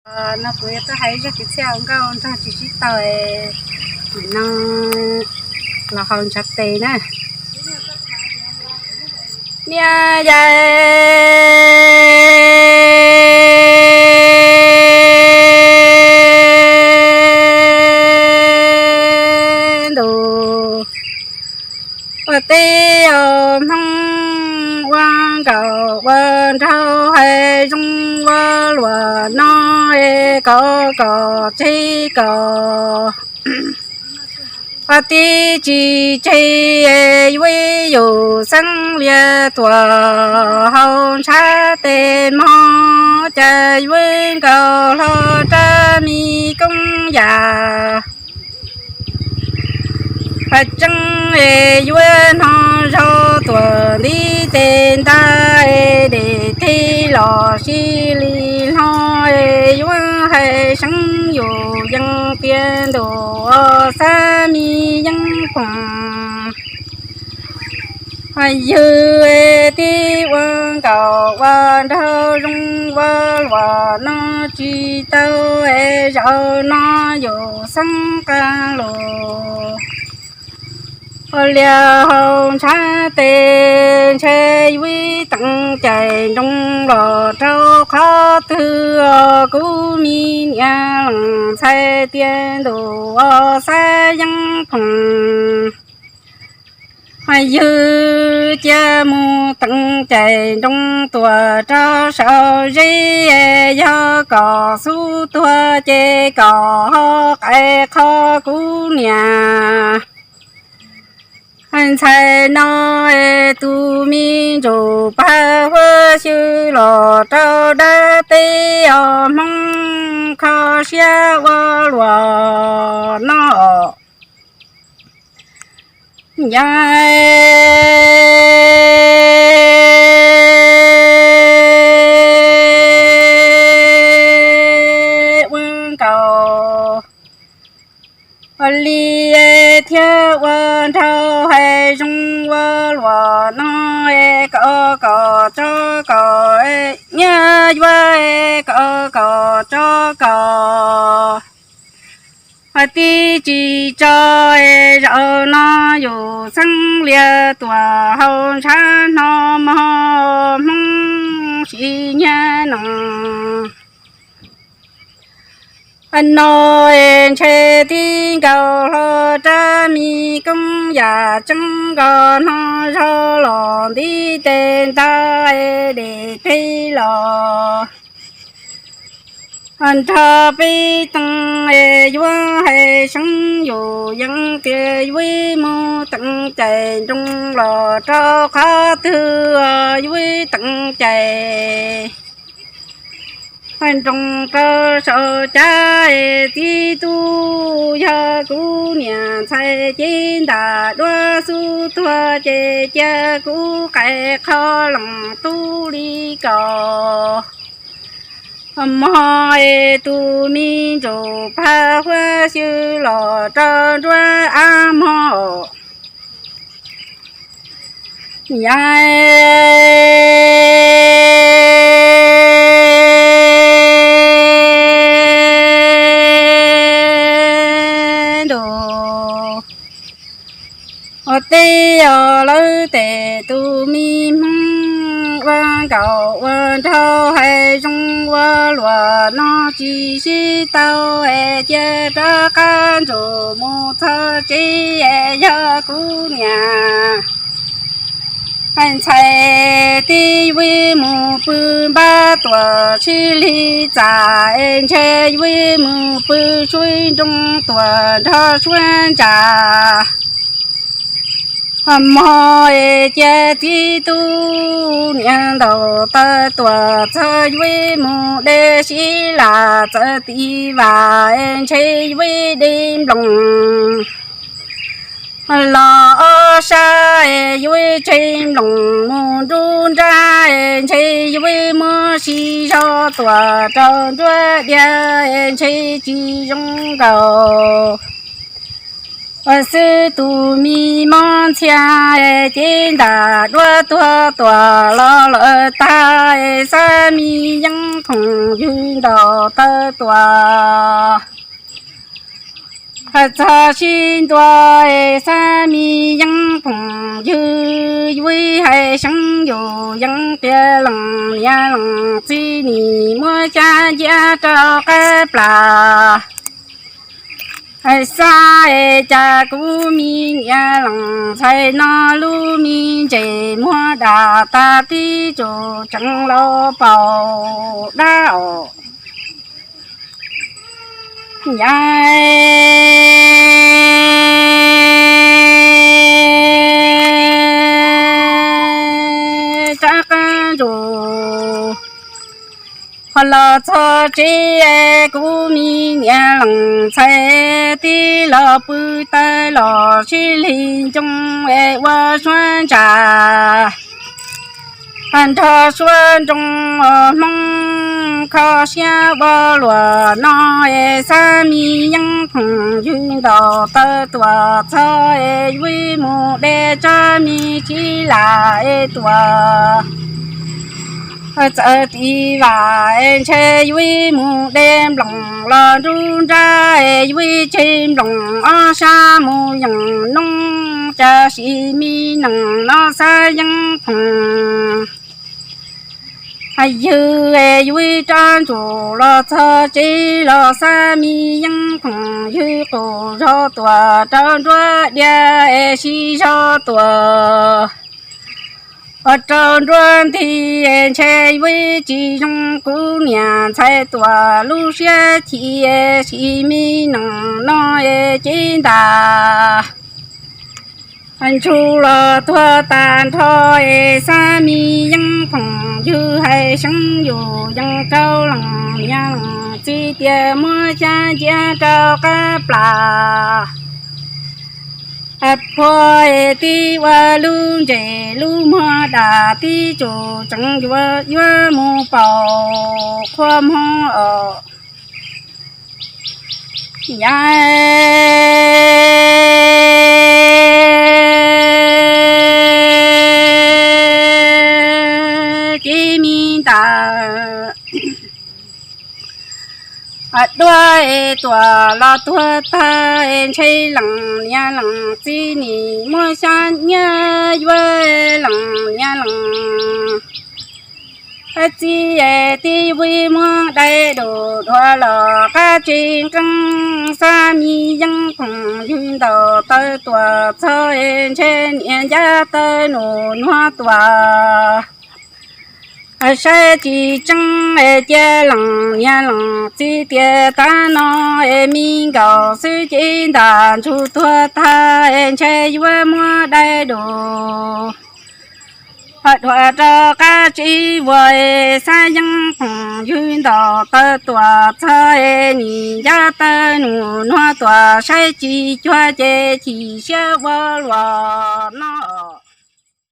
No kuv yuav tuaj hais zaj kwv txhiaj hauv nkauj nrog tsis sib tau, nim no los haus ntshav tes na. Niam yais ntus, ua teb ua hmoob ua nkaus ua nraug hais zoo ua luam no es kov kom tseg kom ua tib tsis tseg, yuav yus xeeb lias tuam haus ntshav tes mog, cas yuav nkaus hlo rab me koob yam. Hais tseeb es yuav hnov zog tuam ntiv tes nta, dej teb los sib li hlo, yuav hais seev yus yeej tias ntuj xab me yeeb phoom. Yus tib ua nkaus ua nraug zoo ua luam no tsis tau, zaum no yus xeeb qee lus lias haus ntshav tes ntshe yuav teem cai nroo los rau qhov twg. Kuv me niam leej ntxhais tias ntuj xab yeeb phoom, yus cia mus teem cai nroo tuam rau saum zeb, yog kom xub tuag ces kom ho qai qho kuv niam ntxhais no tus me ntsuj plig huab xyw los rau dab teb os hmoob kho siab ua luam no. Yais ua nkaus li thiab ua nraug hais zoo ua luam no, kom kom tso kom, nyiaj yuav kom kom tso kom tib tsis tso. Zaum no yus xeeb lias tuam haus ntshav no mog hmoob sim nyiag no. No ntshe tib nkaus hlo rab me koob yam tseeb nkaus no zog los ntiv tes nta, dej teb los nrog peb teem, yuav hais seev yus yeej tias yuav mus teem cai nroo los rau qhov twg, yuav teem cai nroo rau saum cab tib tug. Yog kuv niam ntxhais cev ntam duab xub tuag ces cia kuv qai qho leej tub li kaus mog. Tus me ntsuj plig huab xyw los rau nruab av mog. Yais ntuj, ua teb os lawv tes tus me hmoob ua nkaus ua nraug hais zoo ua luam no tsis sib tau, cia rov qab ntsuas mus txog tsev. Yog kuv niam ntxhais tib yuav mus pw npab tuam sib li txam, ntshe yuav mus pw suab nroo tuam nrog suab ntsa mog. Cia tib tug niam ntaus taw tuam txog yuav mus de sib lam txawm ti vas, ntshe yuav de nploos los ob sab, yuav tseg nploos mus nruab nrab, ntshe yuav muab sib zog tuam rau nruab diav, ntshe tsis zoo nkaus. Ua xwb tus me mob ntxhias, cev ntam duab tuag tuam los lawm tag, Xab Mim Yeeb Phoom Ywg ntaus taw tuam. Txog sib ntua, Xab Mim Yeeb Phoom Ywg, Vij hais seev yus yeev qia lees niam lees txiv, nim muab xyab nciab rau qab plas. Xav es cas kuv me niam lees ntxhais no lub me ntses muag dam tas tib tsuj tseev los paum dab os. Yam rab qab ntsuas, qhov los txog tsev, kuv me niam lees ntxhais tib los pw taw los sib hli ncoo es ua suab ntsa nrog suab nroo, Hmoob kho siab ua luam no es Xab Mim Yeeb Phoom Ywg ntaus taw tuam txog es Vij mus de tsob me txiv lam es tuam txawm tiv vam es ntshe Vij mus de nploos los nruab nrab es Vij tseg nploos ob sab mus yeem noob, cas sis me nees no Xab Yeeb Phoom Ywg es Vij rab ntsuas los txog tsev los Xab Mim Yeeb Phoom Ywg qus zog tuam rau nruab diav es sib zog tuam ua rau nruab nti es ntshe Vij tsis zoo kuv niam ntxhais tuam lub siab chim es sis me nees no es cev ntam ntsuag los tuag tas nrho es Xab Mim Yeeb Phoom Ywg hais seev yus yeev rau lees niam lees txiv tias muab xyab nciab rau qab plas. Phua es tib ua lub ntses lub muag dam tib tsuj tseev yuav yuav mus paum qhua muag os. Yam cev me ntam duab es tuam los tuag tag es ntshe lees niam lees txiv nim muab xyab nciab yuav lees niam lees txiv es tib Vij muab dai dum dhuav los qab tsev nqeeb, Xab Mim Yeeb Phoom Ywg ntaus taw tuam txog es ntshe niam ncab taw num nuag tuam saib tsis tseeb es cia lees niam lees txiv tias tav no es me nkaus xwb cev ntam ntsuag tuag tag es ntshe yuav muab dai dum dhuav rau qab tsev vuas es Xab Yeeb Phoom Ywg ntaus taw tuam txog es nim ncab taw num nuag tuam saib tsis cuag ces chim siab ua luam no.